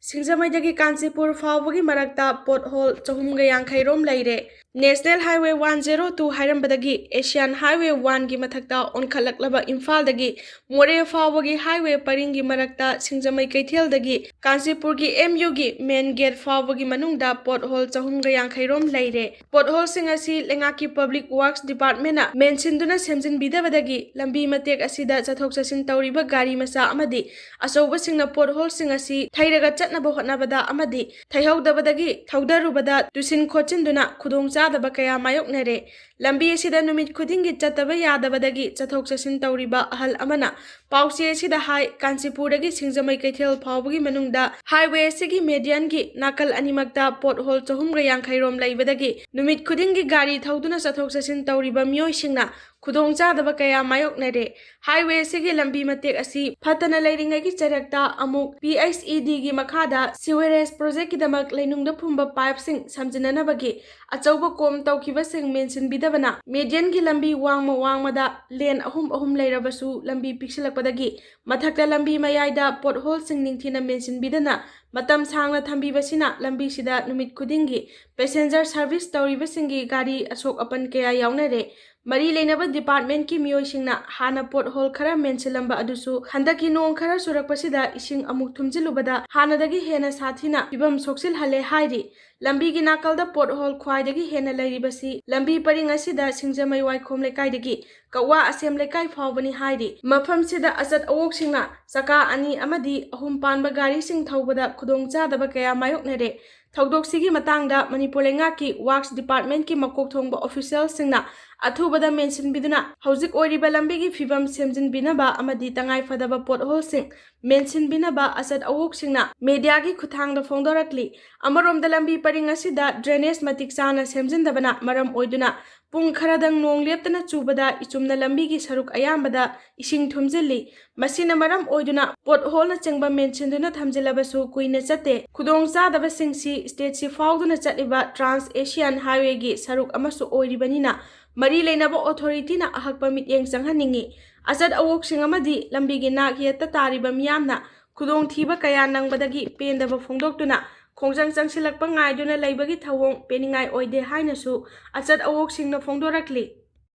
ꯁꯤꯡꯖꯃꯩꯗꯒꯤ ꯀꯥꯟꯆꯤꯄꯨꯔ ꯐꯥꯎꯕꯒꯤ ꯃꯔꯛꯇ pothole ꯆꯍꯨꯝꯒ ꯌꯥꯡꯈꯩ ꯔꯣꯝ ꯂꯩꯔꯦ꯫ National Highway one zero two ꯍꯥꯏꯔꯝꯕꯗꯒꯤ Asian Highway one ꯒꯤ ꯃꯊꯛꯇ ꯑꯣꯟꯈꯠꯂꯛꯂꯕ ꯏꯝꯐꯥꯜꯗꯒꯤ ꯃꯣꯔꯦ ꯐꯥꯎꯕꯒꯤ highway ꯄꯔꯤꯡꯒꯤ ꯃꯔꯛꯇ ꯁꯤꯡꯖꯃꯩ ꯀꯩꯊꯦꯜꯗꯒꯤ ꯀꯥꯟꯆꯤꯄꯨꯔꯒꯤ M U ꯒꯤ main gate ꯐꯥꯎꯕꯒꯤ ꯃꯅꯨꯡꯗ pothole ꯆꯍꯨꯝꯒ ꯌꯥꯡꯈꯩ ꯔꯣꯝ ꯂꯩꯔꯦ꯫ Potholeꯁꯤꯡ ꯑꯁꯤ ꯂꯩꯉꯥꯛꯀꯤ Public Works Departmentꯅ ꯃꯦꯟꯁꯤꯟꯗꯨꯅ ꯁꯦꯝꯖꯤꯟꯕꯤꯗꯕꯗꯒꯤ ꯂꯝꯕꯤ ꯃꯇꯦꯛ ꯑꯁꯤꯗ ꯆꯠꯊꯣꯛ ꯆꯠꯁꯤꯟ ꯇꯧꯔꯤꯕ ꯒꯥꯔꯤ ꯃꯆꯥ ꯑꯃꯗꯤ ꯑꯆꯧꯕꯁꯤꯡꯅ potholeꯁꯤꯡ ꯑꯁꯤ ꯊꯩꯔꯒ ꯆꯠꯅꯕ ꯍꯣꯠꯅꯕꯗ ꯑꯃꯗꯤ ꯊꯩꯍꯧꯗꯕꯗꯒꯤ ꯊꯧꯗꯔꯨꯕꯗ ꯇꯨꯁꯤꯟ ꯈꯣꯠꯆꯤꯟꯗꯨꯅ ꯈꯨꯗꯣꯡꯆꯥꯗꯕ ꯀꯌꯥ ꯃꯥꯌꯣꯛꯅꯔꯦ꯫ ꯂꯝꯕꯤ ꯑꯁꯤꯗ ꯅꯨꯃꯤꯠ ꯈꯨꯗꯤꯡꯒꯤ ꯆꯠꯇꯕ ꯌꯥꯗꯕꯗꯒꯤ ꯆꯠꯊꯣꯛ ꯆꯠꯁꯤꯟ ꯇꯧꯔꯤꯕ ꯑꯍꯜ ꯑꯃꯅ ꯄꯥꯎꯆꯦ ꯑꯁꯤꯗ ꯍꯥꯏ, ꯀꯥꯟꯆꯤꯄꯨꯔꯗꯒꯤ ꯁꯤꯡꯖꯃꯩ ꯀꯩꯊꯦꯜ ꯐꯥꯎꯕꯒꯤ ꯃꯅꯨꯡꯗ highway ꯑꯁꯤꯒꯤ medianꯒꯤ ꯅꯥꯀꯜ ꯑꯅꯤꯃꯛꯇ pothole ꯆꯍꯨꯝꯒ ꯌꯥꯡꯈꯩ ꯔꯣꯝ ꯂꯩꯕꯗꯒꯤ ꯅꯨꯃꯤꯠ ꯈꯨꯗꯤꯡꯒꯤ ꯒꯥꯔꯤ ꯊꯧꯗꯨꯅ ꯆꯠꯊꯣꯛ ꯆꯠꯁꯤꯟ ꯇꯧꯔꯤꯕ ꯃꯤꯑꯣꯏꯁꯤꯡꯅ ꯈꯨꯗꯣꯡꯆꯥꯗꯕ ꯀꯌꯥ ꯃꯥꯌꯣꯛꯅꯔꯦ꯫ Highway ꯑꯁꯤꯒꯤ ꯂꯝꯕꯤ ꯃꯇꯦꯛ ꯑꯁꯤ ꯐꯠꯇꯅ ꯂꯩꯔꯤꯉꯩꯒꯤ ꯆꯔꯛꯇ ꯑꯃꯨꯛ P H E Dꯒꯤ ꯃꯈꯥꯗ sewerage projectꯀꯤꯗꯃꯛ ꯂꯩꯅꯨꯡꯗ ꯐꯨꯝꯕ pipeꯁꯤꯡ ꯁꯝꯖꯤꯟꯅꯅꯕꯒꯤ ꯑꯆꯧꯕ ꯀꯣꯝ ꯇꯧꯈꯤꯕꯁꯤꯡ ꯃꯦꯟꯁꯤꯟꯕꯤꯗꯕꯅ medianꯒꯤ ꯂꯝꯕꯤ ꯋꯥꯡꯃ ꯋꯥꯡꯃꯗ lane ꯑꯍꯨꯝ ꯑꯍꯨꯝ ꯂꯩꯔꯕꯁꯨ ꯂꯝꯕꯤ ꯄꯤꯛꯁꯤꯜꯂꯛꯄꯗꯒꯤ ꯃꯊꯛꯇ ꯂꯝꯕꯤ ꯃꯌꯥꯏꯗ potholeꯁꯤꯡ ꯅꯤꯡꯊꯤꯅ ꯃꯦꯟꯁꯤꯟꯕꯤꯗꯅ ꯃꯇꯝ ꯁꯥꯡꯅ ꯊꯝꯕꯤꯕꯁꯤꯅ ꯂꯝꯕꯤꯁꯤꯗ ꯅꯨꯃꯤꯠ ꯈꯨꯗꯤꯡꯒꯤ passenger service ꯇꯧꯔꯤꯕꯁꯤꯡꯒꯤ ꯒꯥꯔꯤ ꯑꯁꯣꯛ ꯑꯄꯟ ꯀꯌꯥ ꯌꯥꯎꯅꯔꯦ꯫ ꯃꯔꯤ ꯂꯩꯅꯕ departmentꯀꯤ ꯃꯤꯑꯣꯏꯁꯤꯡꯅ ꯍꯥꯟꯅ pothole ꯈꯔ ꯃꯦꯟꯁꯤꯜꯂꯝꯕ ꯑꯗꯨꯁꯨ ꯍꯟꯗꯛꯀꯤ ꯅꯣꯡ ꯈꯔ ꯆꯨꯔꯛꯄꯁꯤꯗ ꯏꯁꯤꯡ ꯑꯃꯨꯛ ꯊꯨꯝꯖꯤꯜꯂꯨꯕꯗ ꯍꯥꯟꯅꯗꯒꯤ ꯍꯦꯟꯅ ꯁꯥꯊꯤꯅ ꯐꯤꯕꯝ ꯁꯣꯛꯆꯤꯜꯍꯜꯂꯦ ꯍꯥꯏꯔꯤ꯫ ꯂꯝꯕꯤꯒꯤ ꯅꯥꯀꯜꯗ pothole ꯈ꯭ꯋꯥꯏꯗꯒꯤ ꯍꯦꯟꯅ ꯂꯩꯔꯤꯕꯁꯤ ꯂꯝꯕꯤ ꯄꯔꯤꯡ ꯑꯁꯤꯗ ꯁꯤꯡꯖꯃꯩ ꯋꯥꯏꯈꯣꯝ ꯂꯩꯀꯥꯏꯗꯒꯤ ꯀꯛꯋꯥ ꯑꯁꯦꯝ ꯂꯩꯀꯥꯏ ꯐꯥꯎꯕꯅꯤ ꯍꯥꯏꯔꯤ꯫ ꯃꯐꯝꯁꯤꯗ ꯑꯆꯠ ꯑꯋꯣꯛꯁꯤꯡꯅ ꯆꯀꯥ ꯑꯅꯤ ꯑꯃꯗꯤ ꯑꯍꯨꯝ ꯄꯥꯟꯕ ꯒꯥꯔꯤꯁꯤꯡ ꯊꯧꯕꯗ ꯈꯨꯗꯣꯡꯆꯥꯗꯕ ꯀꯌꯥ ꯃꯥꯌꯣꯛꯅꯔꯦ꯫ ꯊꯧꯗꯣꯛꯁꯤꯒꯤ ꯃꯇꯥꯡꯗ ꯃꯅꯤꯄꯨꯔ ꯂꯩꯉꯥꯛꯀꯤ Works Departmentꯀꯤ ꯃꯀꯣꯛ ꯊꯣꯡꯕ officialꯁꯤꯡꯅ ꯑꯊꯨꯕꯗ ꯃꯦꯟꯁꯤꯟꯕꯤꯗꯨꯅ ꯍꯧꯖꯤꯛ ꯑꯣꯏꯔꯤꯕ ꯂꯝꯕꯤꯒꯤ ꯐꯤꯕꯝ ꯁꯦꯝꯖꯤꯟꯕꯤꯅꯕ ꯑꯃꯗꯤ ꯇꯉꯥꯏꯐꯗꯕ potholeꯁꯤꯡ ꯃꯦꯟꯁꯤꯟꯕꯤꯅꯕ ꯑꯆꯠ ꯑꯋꯣꯛꯁꯤꯡꯅ mediaꯒꯤ ꯈꯨꯠꯊꯥꯡꯗ ꯐꯣꯡꯗꯣꯔꯛꯂꯤ꯫ ꯑꯃꯔꯣꯝꯗ ꯂꯝꯕꯤ ꯄꯔꯤꯡ ꯑꯁꯤꯗ drainage ꯃꯇꯤꯛ ꯆꯥꯅ ꯁꯦꯝꯖꯤꯟꯗꯕꯅ ꯃꯔꯝ ꯑꯣꯏꯗꯨꯅ ꯄꯨꯡ ꯈꯔꯗꯪ ꯅꯣꯡ ꯂꯦꯞꯇꯅ ꯆꯨꯕꯗ ꯏꯆꯨꯝꯅ ꯂꯝꯕꯤꯒꯤ ꯁꯔꯨꯛ ꯑꯌꯥꯝꯕꯗ ꯏꯁꯤꯡ ꯊꯨꯝꯖꯤꯜꯂꯤ꯫ ꯃꯁꯤꯅ ꯃꯔꯝ ꯑꯣꯏꯗꯨꯅ potholeꯅꯆꯤꯡꯕ ꯃꯦꯟꯁꯤꯟꯗꯨꯅ ꯊꯝꯖꯤꯜꯂꯕꯁꯨ ꯀꯨꯏꯅ ꯆꯠꯇꯦ꯫ ꯈꯨꯗꯣꯡꯆꯥꯗꯕꯁꯤꯡꯁꯤ stateꯁꯤ ꯐꯥꯎꯗꯨꯅ ꯆꯠꯂꯤꯕ Trans Asian Highwayꯒꯤ ꯁꯔꯨꯛ ꯑꯃꯁꯨ ꯑꯣꯏꯔꯤꯕꯅꯤꯅ ꯃꯔꯤ ꯂꯩꯅꯕ authorityꯅ ꯑꯍꯛꯄ ꯃꯤꯠꯌꯦꯡ ꯆꯪꯍꯟꯅꯤꯡꯏ꯫ ꯑꯆꯠ ꯑꯋꯣꯛꯁꯤꯡ ꯑꯃꯗꯤ ꯂꯝꯕꯤꯒꯤ ꯅꯥꯛ ꯌꯦꯠꯇ ꯇꯥꯔꯤꯕ ꯃꯤꯌꯥꯝꯅ ꯈꯨꯗꯣꯡꯊꯤꯕ ꯀꯌꯥ ꯅꯪꯕꯗꯒꯤ ꯄꯦꯟꯗꯕ ꯐꯣꯡꯗꯣꯛꯇꯨꯅ ꯈꯣꯡꯖꯪ ꯆꯪꯁꯤꯜꯂꯛꯄ ꯉꯥꯏꯗꯨꯅ ꯂꯩꯕꯒꯤ ꯊꯧꯑꯣꯡ ꯄꯦꯟꯅꯤꯡꯉꯥꯏ ꯑꯣꯏꯗꯦ ꯍꯥꯏꯅꯁꯨ ꯑꯆꯠ ꯑꯋꯣꯛꯁꯤꯡꯅ ꯐꯣꯡꯗꯣꯔꯛꯂꯤ꯫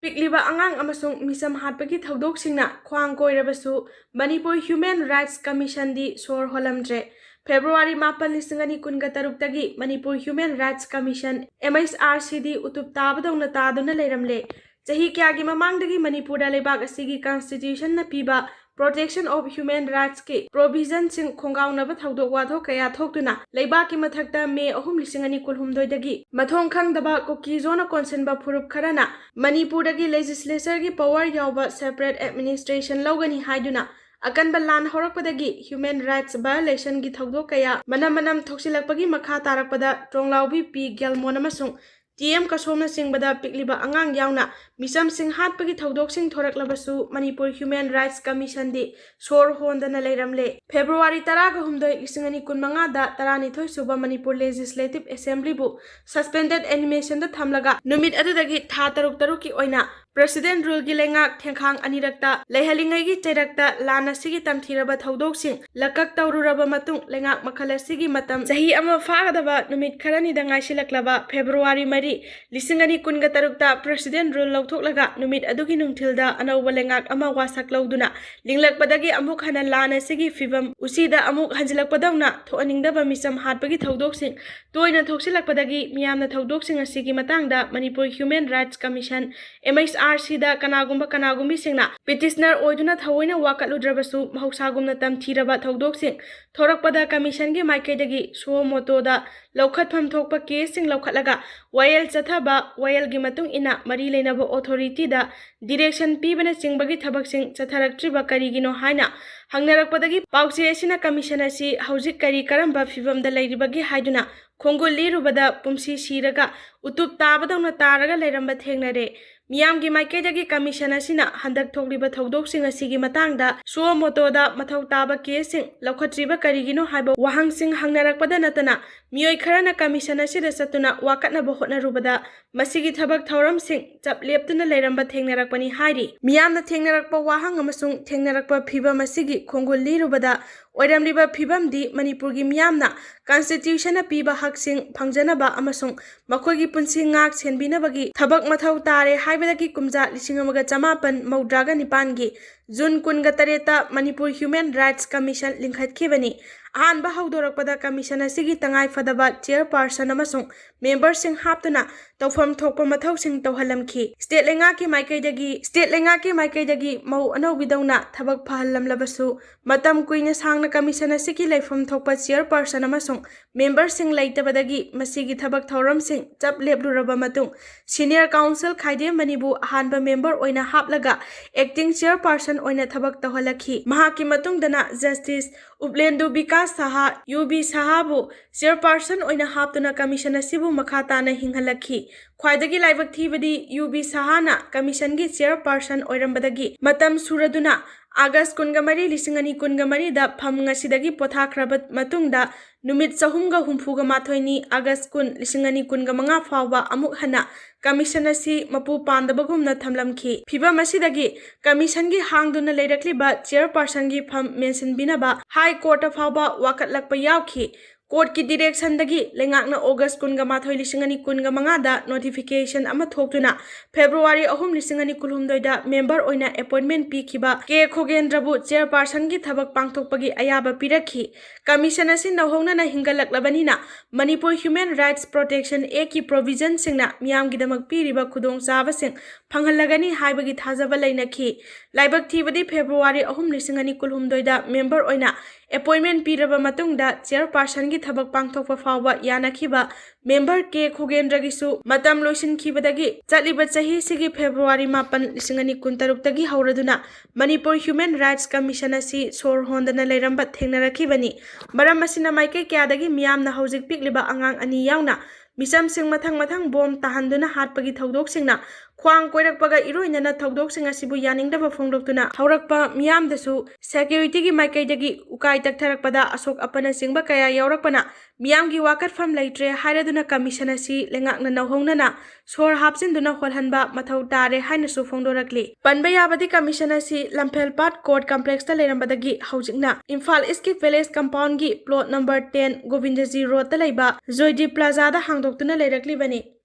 ꯄꯤꯛꯂꯤꯕ ꯑꯉꯥꯡ ꯑꯃꯁꯨꯡ ꯃꯤꯆꯝ ꯍꯥꯠꯄꯒꯤ ꯊꯧꯗꯣꯛꯁꯤꯡꯅ ꯈ꯭ꯋꯥꯡ ꯀꯣꯏꯔꯕꯁꯨ ꯃꯅꯤꯄꯨꯔ ꯍ꯭ꯌꯨꯃꯦꯟ ꯔꯥꯏꯠꯁ ꯀꯃꯤꯁꯟꯗꯤ ꯁꯣꯔ ꯍꯣꯜꯂꯝꯗ꯭ꯔꯦ꯫ ꯐꯦꯕ꯭ꯔꯨꯋꯥꯔꯤ ꯃꯥꯄꯟ, ꯂꯤꯁꯤꯡ ꯑꯅꯤ ꯀꯨꯟꯒ ꯇꯔꯨꯛꯇꯒꯤ Manipur human rights commission, M H R C ꯗꯤ ꯎꯇꯨꯞ ꯇꯥꯕꯗꯧꯅ ꯇꯥꯗꯨꯅ ꯂꯩꯔꯝꯂꯦ꯫ ꯆꯍꯤ ꯀꯌꯥꯒꯤ ꯃꯃꯥꯡꯗꯒꯤ ꯃꯅꯤꯄꯨꯔꯗ ꯂꯩꯕꯥꯛ ꯑꯁꯤꯒꯤ Constitution ꯅ ꯄꯤꯕ Protection of Human Rights ꯀꯤ provision ꯁꯤꯡ ꯈꯣꯡꯒꯥꯎꯅꯕ ꯊꯧꯗꯣꯛ ꯋꯥꯊꯣꯛ ꯀꯌꯥ ꯊꯣꯛꯇꯨꯅ ꯂꯩꯕꯥꯛꯀꯤ ꯃꯊꯛꯇ ꯃꯦ ꯑꯍꯨꯝ, ꯂꯤꯁꯤꯡ ꯑꯅꯤ ꯀꯨꯟꯍꯨꯝꯗꯣꯏꯗꯒꯤ ꯃꯊꯣꯡ ꯈꯪꯗꯕ ꯀꯨꯀꯤꯖꯣꯅ ꯀꯣꯟꯁꯤꯟꯕ ꯐꯨꯔꯨꯞ ꯈꯔꯅ ꯃꯅꯤꯄꯨꯔꯗꯒꯤ legislature ꯒꯤ power ꯌꯥꯎꯕ separate administration ꯂꯧꯒꯅꯤ ꯍꯥꯏꯗꯨꯅ ꯑꯀꯟꯕ ꯂꯥꯟ ꯍꯧꯔꯛꯄꯗꯒꯤ human rights violation ꯒꯤ ꯊꯧꯗꯣꯛ ꯀꯌꯥ ꯃꯅꯝ ꯃꯅꯝ ꯊꯣꯛꯆꯤꯜꯂꯛꯄꯒꯤ ꯃꯈꯥ ꯇꯥꯔꯛꯄꯗ ꯇ꯭ꯔꯣꯡꯂꯥꯎꯕꯤ ꯄꯤ ꯒꯦꯜꯃꯣꯟ ꯑꯃꯁꯨꯡ T M ꯀꯁꯣꯝꯅꯆꯤꯡꯕꯗ ꯄꯤꯛꯂꯤꯕ ꯑꯉꯥꯡ ꯌꯥꯎꯅ ꯃꯤꯆꯝꯁꯤꯡ ꯍꯥꯠꯄꯒꯤ ꯊꯧꯗꯣꯛꯁꯤꯡ ꯊꯣꯔꯛꯂꯕꯁꯨ ꯃꯅꯤꯄꯨꯔ ꯍ꯭ꯌꯨꯃꯦꯟ ꯔꯥꯏꯠꯁ ꯀꯃꯤꯁꯟꯗꯤ ꯁꯣꯔ ꯍꯣꯟꯗꯅ ꯂꯩꯔꯝꯂꯦ꯫ ꯐꯦꯕ꯭ꯔꯨꯋꯥꯔꯤ ꯇꯔꯥꯒ ꯍꯨꯝꯗꯣꯏ, ꯂꯤꯁꯤꯡ ꯑꯅꯤ ꯀꯨꯟꯃꯉꯥꯗ ꯇꯔꯥꯅꯤꯊꯣꯏ ꯁꯨꯕ ꯃꯅꯤꯄꯨꯔ Legislative Assembly ꯕꯨ suspended animation ꯗ ꯊꯝꯂꯒ ꯅꯨꯃꯤꯠ ꯑꯗꯨꯗꯒꯤ ꯊꯥ ꯇꯔꯨꯛ ꯇꯔꯨꯛꯀꯤ ꯑꯣꯏꯅ President Rule ꯒꯤ ꯂꯩꯉꯥꯛ ꯊꯦꯡꯈꯥꯡ ꯑꯅꯤꯔꯛꯇ ꯂꯩꯍꯜꯂꯤꯉꯩꯒꯤ ꯆꯩꯔꯛꯇ ꯂꯥꯟ ꯑꯁꯤꯒꯤ ꯇꯝꯊꯤꯔꯕ ꯊꯧꯗꯣꯛꯁꯤꯡ ꯂꯀꯛ ꯇꯧꯔꯨꯔꯕ ꯃꯇꯨꯡ ꯂꯩꯉꯥꯛ ꯃꯈꯜ ꯑꯁꯤꯒꯤ ꯃꯇꯝ ꯆꯍꯤ ꯑꯃ ꯐꯥꯒꯗꯕ ꯅꯨꯃꯤꯠ ꯈꯔꯅꯤꯗ ꯉꯥꯏꯁꯤꯜꯂꯛꯂꯕ ꯐꯦꯕ꯭ꯔꯨꯋꯥꯔꯤ ꯃꯔꯤ, ꯂꯤꯁꯤꯡ ꯑꯅꯤ ꯀꯨꯟꯒ ꯇꯔꯨꯛꯇ President Rule ꯂꯧꯊꯣꯛꯂꯒ ꯅꯨꯃꯤꯠ ꯑꯗꯨꯒꯤ ꯅꯨꯡꯊꯤꯜꯗ ꯑꯅꯧꯕ ꯂꯩꯉꯥꯛ ꯑꯃ ꯋꯥꯁꯛ ꯂꯧꯗꯨꯅ ꯂꯤꯡꯂꯛꯄꯗꯒꯤ ꯑꯃꯨꯛ ꯍꯟꯅ ꯂꯥꯟ ꯑꯁꯤꯒꯤ ꯐꯤꯚꯝ ꯎꯆꯤꯗ ꯑꯃꯨꯛ ꯍꯟꯖꯤꯜꯂꯛꯄꯗꯧꯅ ꯊꯣꯛꯍꯟꯅꯤꯡꯗꯕ ꯃꯤꯆꯝ ꯍꯥꯠꯄꯒꯤ ꯊꯧꯗꯣꯛꯁꯤꯡ ꯇꯣꯏꯅ ꯊꯣꯛꯆꯤꯜꯂꯛꯄꯗꯒꯤ ꯃꯤꯌꯥꯝꯅ ꯊꯧꯗꯣꯛꯁꯤꯡ ꯑꯁꯤꯒꯤ ꯃꯇꯥꯡꯗ Manipur Human Rights Commission, M H R C ꯗ ꯀꯅꯥꯒꯨꯝꯕ ꯀꯅꯥꯒꯨꯝꯕꯤꯁꯤꯡꯅ petitioner ꯑꯣꯏꯗꯨꯅ ꯊꯑꯣꯏꯅ ꯋꯥꯀꯠꯂꯨꯗ꯭ꯔꯕꯁꯨ ꯃꯍꯧꯁꯥꯒꯨꯝꯅ ꯇꯝꯊꯤꯔꯕ ꯊꯧꯗꯣꯛꯁꯤꯡ ꯊꯣꯔꯛꯄꯗ commission ꯒꯤ ꯃꯥꯏꯀꯩꯗꯒꯤ suo moto ꯗ ꯂꯧꯈꯠꯐꯝ ꯊꯣꯛꯄ case ꯁꯤꯡ ꯂꯧꯈꯠꯂꯒ ꯋꯥꯌꯦꯜ ꯆꯠꯊꯕ, ꯋꯥꯌꯦꯜꯒꯤ ꯃꯇꯨꯡ ꯏꯟꯅ ꯃꯔꯤ ꯂꯩꯅꯕ authority ꯗ direction ꯄꯤꯕꯅꯆꯤꯡꯕꯒꯤ ꯊꯕꯛꯁꯤꯡ ꯆꯠꯊꯔꯛꯇ꯭ꯔꯤꯕ ꯀꯔꯤꯒꯤꯅꯣ ꯍꯥꯏꯅ ꯍꯪꯅꯔꯛꯄꯗꯒꯤ ꯄꯥꯎꯆꯦ ꯑꯁꯤꯅ commission ꯑꯁꯤ ꯍꯧꯖꯤꯛ ꯀꯔꯤ ꯀꯔꯝꯕ ꯐꯤꯚꯝꯗ ꯂꯩꯔꯤꯕꯒꯦ ꯍꯥꯏꯗꯨꯅ ꯈꯣꯡꯒꯨꯜ ꯂꯤꯔꯨꯕꯗ ꯄꯨꯝꯁꯤ ꯁꯤꯔꯒ ꯎꯇꯨꯞ ꯇꯥꯕꯗꯧꯅ ꯇꯥꯔꯒ ꯂꯩꯔꯝꯕ ꯊꯦꯡꯅꯔꯦ꯫ ꯃꯤꯌꯥꯝꯒꯤ ꯃꯥꯏꯀꯩꯗꯒꯤ commission ꯑꯁꯤꯅ ꯍꯟꯗꯛ ꯊꯣꯛꯂꯤꯕ ꯊꯧꯗꯣꯛꯁꯤꯡ ꯑꯁꯤꯒꯤ ꯃꯇꯥꯡꯗ suo moto ꯗ ꯃꯊꯧ ꯇꯥꯕ case ꯁꯤꯡ ꯂꯧꯈꯠꯇ꯭ꯔꯤꯕ ꯀꯔꯤꯒꯤꯅꯣ ꯍꯥꯏꯕ ꯋꯥꯍꯪꯁꯤꯡ ꯍꯪꯅꯔꯛꯄꯗ ꯅꯠꯇꯅ ꯃꯤꯑꯣꯏ ꯈꯔꯅ commission ꯑꯁꯤꯗ ꯆꯠꯇꯨꯅ ꯋꯥꯀꯠꯅꯕ ꯍꯣꯠꯅꯔꯨꯕꯗ ꯃꯁꯤꯒꯤ ꯊꯕꯛ ꯊꯧꯔꯝꯁꯤꯡ ꯆꯞ ꯂꯦꯞꯇꯨꯅ ꯂꯩꯔꯝꯕ ꯊꯦꯡꯅꯔꯛꯄꯅꯤ ꯍꯥꯏꯔꯤ꯫ ꯃꯤꯌꯥꯝꯅ ꯊꯦꯡꯅꯔꯛꯄ ꯋꯥꯍꯪ ꯑꯃꯁꯨꯡ ꯊꯦꯡꯅꯔꯛꯄ ꯐꯤꯚꯝ ꯑꯁꯤꯒꯤ ꯈꯣꯡꯒꯨꯜ ꯂꯤꯔꯨꯕꯗ ꯑꯣꯏꯔꯝꯂꯤꯕ ꯐꯤꯕꯝꯗꯤ ꯃꯅꯤꯄꯨꯔꯒꯤ ꯃꯤꯌꯥꯝꯅ ꯀꯟꯁꯇꯤꯇ꯭ꯌꯨꯁꯟꯅ ꯄꯤꯕ ꯍꯛꯁꯤꯡ ꯐꯪꯖꯅꯕ ꯑꯃꯁꯨꯡ ꯃꯈꯣꯏꯒꯤ ꯄꯨꯟꯁꯤ ꯉꯥꯛ ꯁꯦꯟꯕꯤꯅꯕꯒꯤ ꯊꯕꯛ ꯃꯊꯧ ꯇꯥꯔꯦ ꯍꯥꯏꯕꯗꯒꯤ ꯀꯨꯝꯖꯥ ꯂꯤꯁꯤꯡ ꯑꯃꯒ ꯆꯃꯥꯄꯟ ꯃꯧꯗ꯭ꯔꯥꯒ ꯅꯤꯄꯥꯟꯒꯤ ꯖꯨꯟ ꯀꯨꯟꯒ ꯇꯔꯦꯠꯇ ꯃꯅꯤꯄꯨꯔ ꯍ꯭ꯌꯨꯃꯦꯟ ꯔꯥꯏꯠꯁ ꯀꯃꯤꯁꯟ ꯂꯤꯡꯈꯠꯈꯤꯕꯅꯤ꯫ ꯑꯍꯥꯟꯕ ꯍꯧꯗꯣꯔꯛꯄꯗ ꯀꯃꯤꯁꯟ ꯑꯁꯤꯒꯤ ꯇꯉꯥꯏ ꯐꯗꯕ ꯆꯤꯌꯔꯄꯥꯔꯁꯟ ꯑꯃꯁꯨꯡ ꯃꯦꯝꯕꯔꯁꯤꯡ ꯍꯥꯞꯇꯨꯅ ꯇꯧꯐꯝ ꯊꯣꯛꯄ ꯃꯊꯧꯁꯤꯡ ꯇꯧꯍꯜꯂꯝꯈꯤ꯫ ꯁ꯭ꯇꯦꯠ ꯂꯩꯉꯥꯛꯀꯤ ꯃꯥꯏꯀꯩꯗꯒꯤ ꯁ꯭ꯇꯦꯠ ꯂꯩꯉꯥꯛꯀꯤ ꯃꯥꯏꯀꯩꯗꯒꯤ ꯃꯧ ꯑꯅꯧꯕꯤꯗꯧꯅ ꯊꯕꯛ ꯐꯍꯜꯂꯝꯂꯕꯁꯨ, ꯃꯇꯝ ꯀꯨꯏꯅ ꯁꯥꯡꯅ ꯀꯃꯤꯁꯟ ꯑꯁꯤꯒꯤ ꯂꯩꯐꯝ ꯊꯣꯛꯄ ꯆꯤꯌꯔꯄꯥꯔꯁꯟ ꯑꯃꯁꯨꯡ ꯃꯦꯝꯕꯔꯁꯤꯡ ꯂꯩꯇꯕꯗꯒꯤ ꯃꯁꯤꯒꯤ ꯊꯕꯛ ꯊꯧꯔꯝꯁꯤꯡ ꯆꯞ ꯂꯦꯞꯂꯨꯔꯕ ꯃꯇꯨꯡ, ꯁꯤꯅꯤꯌꯔ ꯀꯥꯎꯟꯁꯤꯜ ꯈꯥꯏꯗꯦꯝ ꯃꯅꯤꯕꯨ ꯑꯍꯥꯟꯕ ꯃꯦꯝꯕꯔ ꯑꯣꯏꯅ ꯍꯥꯞꯂꯒ ꯑꯦꯛꯇꯤꯡ ꯆꯤꯌꯔꯄꯥꯔꯁꯟ ꯑꯣꯏꯅ ꯊꯕꯛ ꯇꯧꯍꯜꯂꯛꯈꯤ꯫ ꯃꯍꯥꯛꯀꯤ ꯃꯇꯨꯡꯗꯅ ꯖꯁꯇꯤꯁ ꯎꯞꯂꯦꯟꯗꯨ ꯕꯤꯀꯥꯁ ꯁꯍꯥ, ꯌꯨ ꯕꯤ ꯁꯍꯥꯕꯨ ꯆꯤꯌꯔꯄꯥꯔꯁꯟ ꯑꯣꯏꯅ ꯍꯥꯞꯇꯨꯅ ꯀꯃꯤꯁꯟ ꯑꯁꯤꯕꯨ ꯃꯈꯥ ꯇꯥꯅ ꯍꯤꯡꯍꯜꯂꯛꯈꯤ꯫ ꯈ꯭ꯋꯥꯏꯗꯒꯤ ꯂꯥꯏꯕꯛ ꯊꯤꯕꯗꯤ ꯌꯨ ꯕꯤ ꯁꯍꯥꯅ ꯀꯃꯤꯁꯟꯒꯤ ꯆꯤꯌꯔꯄꯥꯔꯁꯟ ꯑꯣꯏꯔꯝꯕꯗꯒꯤ ꯃꯇꯝ ꯁꯨꯔꯗꯨꯅ ꯑꯥꯒꯁ ꯀꯨꯟꯒ ꯃꯔꯤ, ꯂꯤꯁꯤꯡ ꯑꯅꯤ ꯀꯨꯟꯒ ꯃꯔꯤꯗ ꯐꯝ ꯉꯁꯤꯗꯒꯤ ꯄꯣꯊꯥꯈ꯭ꯔꯕ ꯃꯇꯨꯡꯗ ꯅꯨꯃꯤꯠ ꯆꯍꯨꯝꯒ ꯍꯨꯝꯐꯨꯒ ꯃꯥꯊꯣꯏꯅꯤ, ꯑꯥꯒꯁ ꯀꯨꯟ, ꯂꯤꯁꯤꯡ ꯑꯅꯤ ꯀꯨꯟꯒ ꯃꯉꯥ ꯐꯥꯎꯕ ꯑꯃꯨꯛ ꯍꯟꯅ ꯀꯃꯤꯁꯟ ꯑꯁꯤ ꯃꯄꯨ ꯄꯥꯟꯗꯕꯒꯨꯝꯅ ꯊꯝꯂꯝꯈꯤ꯫ ꯐꯤꯚꯝ ꯑꯁꯤꯗꯒꯤ ꯀꯃꯤꯁꯟꯒꯤ ꯍꯥꯡꯗꯨꯅ ꯂꯩꯔꯛꯂꯤꯕ ꯆꯤꯌꯔꯄꯥꯔꯁꯟꯒꯤ ꯐꯝ ꯃꯦꯟꯁꯤꯟꯕꯤꯅꯕ ꯍꯥꯏ ꯀꯣꯔꯠꯇ ꯐꯥꯎꯕ ꯋꯥꯀꯠꯂꯛꯄ ꯌꯥꯎꯈꯤ꯫ ꯀꯣꯔꯠꯀꯤ ꯗꯤꯔꯦꯛꯁꯟꯗꯒꯤ ꯂꯩꯉꯥꯛꯅ ꯑꯣꯒꯁ ꯀꯨꯟꯒ ꯃꯥꯊꯣꯏ, ꯂꯤꯁꯤꯡ ꯑꯅꯤ ꯀꯨꯟꯒ ꯃꯉꯥꯗ ꯅꯣꯇꯤꯐꯤꯀꯦꯁꯟ ꯑꯃ ꯊꯣꯛꯇꯨꯅ ꯐꯦꯕ꯭ꯔꯨꯋꯥꯔꯤ ꯑꯍꯨꯝ, ꯂꯤꯁꯤꯡ ꯑꯅꯤ ꯀꯨꯟꯍꯨꯝꯗꯣꯏꯗ ꯃꯦꯝꯕꯔ ꯑꯣꯏꯅ ꯑꯦꯄꯣꯏꯟꯃꯦꯟ ꯄꯤꯈꯤꯕ ꯀꯦ ꯈꯣꯒꯦꯟꯗ꯭ꯔꯕꯨ ꯆꯤꯌꯔꯄꯥꯔꯁꯟꯒꯤ ꯊꯕꯛ ꯄꯥꯡꯊꯣꯛꯄꯒꯤ ꯑꯌꯥꯕ ꯄꯤꯔꯛꯈꯤ꯫ ꯀꯃꯤꯁꯟ ꯑꯁꯤ ꯅꯧꯍꯧꯅꯅ ꯍꯤꯡꯒꯠꯂꯛꯂꯕꯅꯤꯅ ꯃꯅꯤꯄꯨꯔ ꯍ꯭ꯌꯨꯃꯦꯟ ꯔꯥꯏꯠꯁ ꯄ꯭ꯔꯣꯇꯦꯛꯁꯟ ꯑꯦꯛꯀꯤ ꯄ꯭ꯔꯣꯚꯤꯖꯟꯁꯤꯡꯅ ꯃꯤꯌꯥꯝꯒꯤꯗꯃꯛ ꯄꯤꯔꯤꯕ ꯈꯨꯗꯣꯡꯆꯥꯕꯁꯤꯡ ꯐꯪꯍꯜꯂꯒꯅꯤ ꯍꯥꯏꯕꯒꯤ ꯊꯥꯖꯕ ꯂꯩꯅꯈꯤ꯫ ꯂꯥꯏꯕꯛ ꯊꯤꯕꯗꯤ ꯐꯦꯕ꯭ꯔꯨꯋꯥꯔꯤ ꯑꯍꯨꯝ, ꯂꯤꯁꯤꯡ ꯑꯅꯤ ꯀꯨꯟꯍꯨꯝꯗꯣꯏꯗ ꯃꯦꯝꯕꯔ ꯑꯣꯏꯅ ꯑꯦꯄꯣꯏꯟꯃꯦꯟ ꯄꯤꯔꯕ ꯃꯇꯨꯡꯗ ꯆꯤꯌꯔꯄꯥꯔꯁꯟꯒꯤ ꯊꯕꯛ ꯄꯥꯡꯊꯣꯛꯄ ꯐꯥꯎꯕ ꯌꯥꯅꯈꯤꯕ ꯃꯦꯝꯕꯔ ꯀꯦ ꯈꯣꯒꯦꯟꯗ꯭ꯔꯒꯤꯁꯨ ꯃꯇꯝ ꯂꯣꯏꯁꯤꯟꯈꯤꯕꯗꯒꯤ ꯆꯠꯂꯤꯕ ꯆꯍꯤꯁꯤꯒꯤ ꯐꯦꯕ꯭ꯔꯨꯋꯥꯔꯤ ꯃꯥꯄꯟ, ꯂꯤꯁꯤꯡ ꯑꯅꯤ ꯀꯨꯟꯇꯔꯨꯛꯇꯒꯤ ꯍꯧꯔꯗꯨꯅ ꯃꯅꯤꯄꯨꯔ ꯍ꯭ꯌꯨꯃꯦꯟ ꯔꯥꯏꯠꯁ ꯀꯃꯤꯁꯟ ꯑꯁꯤ ꯁꯣꯔ ꯍꯣꯟꯗꯅ ꯂꯩꯔꯝꯕ ꯊꯦꯡꯅꯔꯛꯈꯤꯕꯅꯤ꯫ ꯃꯔꯝ ꯑꯁꯤꯅ ꯃꯥꯏꯀꯩ ꯀꯌꯥꯗꯒꯤ ꯃꯤꯌꯥꯝꯅ ꯍꯧꯖꯤꯛ ꯄꯤꯛꯂꯤꯕ ꯑꯉꯥꯡ ꯑꯅꯤ ꯌꯥꯎꯅ ꯃꯤꯆꯝꯁꯤꯡ ꯃꯊꯪ ꯃꯊꯪ ꯕꯣꯝ ꯇꯥꯍꯟꯗꯨꯅ ꯍꯥꯠꯄꯒꯤ ꯊꯧꯗꯣꯛꯁꯤꯡꯅ ꯈ꯭ꯋꯥꯡ ꯀꯣꯏꯔꯛꯄꯒ ꯏꯔꯣꯏꯅꯅ ꯊꯧꯗꯣꯛꯁꯤꯡ ꯑꯁꯤꯕꯨ ꯌꯥꯅꯤꯡꯗꯕ ꯐꯣꯡꯗꯣꯛꯇꯨꯅ ꯍꯧꯔꯛꯄ ꯃꯤꯌꯥꯝꯗꯁꯨ ꯁꯦꯀ꯭ꯌꯨꯔꯤꯇꯤꯒꯤ ꯃꯥꯏꯀꯩꯗꯒꯤ ꯎꯀꯥꯏ ꯇꯛꯊꯔꯛꯄꯗ ꯑꯁꯣꯛ ꯑꯄꯟꯅꯆꯤꯡꯕ ꯀꯌꯥ ꯌꯥꯎꯔꯛꯄꯅ ꯃꯤꯌꯥꯝꯒꯤ ꯋꯥꯀꯠꯐꯝ ꯂꯩꯇ꯭ꯔꯦ ꯍꯥꯏꯔꯗꯨꯅ ꯀꯃꯤꯁꯟ ꯑꯁꯤ ꯂꯩꯉꯥꯛꯅ ꯅꯧꯍꯧꯅꯅ ꯁꯣꯔ ꯍꯥꯞꯆꯤꯟꯗꯨꯅ ꯍꯣꯜꯍꯟꯕ ꯃꯊꯧ ꯇꯥꯔꯦ ꯍꯥꯏꯅꯁꯨ ꯐꯣꯡꯗꯣꯔꯛꯂꯤ꯫ ꯄꯟꯕ ꯌꯥꯕꯗꯤ, ꯀꯃꯤꯁꯟ ꯑꯁꯤ ꯂꯝꯐꯦꯜꯄꯥꯠ ꯀꯣꯔꯠ ꯀꯝꯄ꯭ꯂꯦꯛꯁꯇ ꯂꯩꯔꯝꯕꯗꯒꯤ ꯍꯧꯖꯤꯛꯅ ꯏꯝꯐꯥꯜ ꯏꯁꯀꯤ ꯄꯦꯂꯦꯁ ꯀꯝꯄꯥꯎꯟꯒꯤ ꯄ꯭ꯂꯣꯠ ꯅꯝꯕꯔ ꯇꯦꯟ ꯒꯣꯕꯤꯟꯗꯖꯤ ꯔꯣꯗꯇ ꯂꯩꯕ ꯖꯣꯏꯗꯤꯞ ꯄ꯭ꯂꯥꯖꯥꯗ ꯍꯥꯡꯗꯣꯛꯇꯨꯅ ꯂꯩꯔꯛꯂꯤꯕꯅꯤ꯫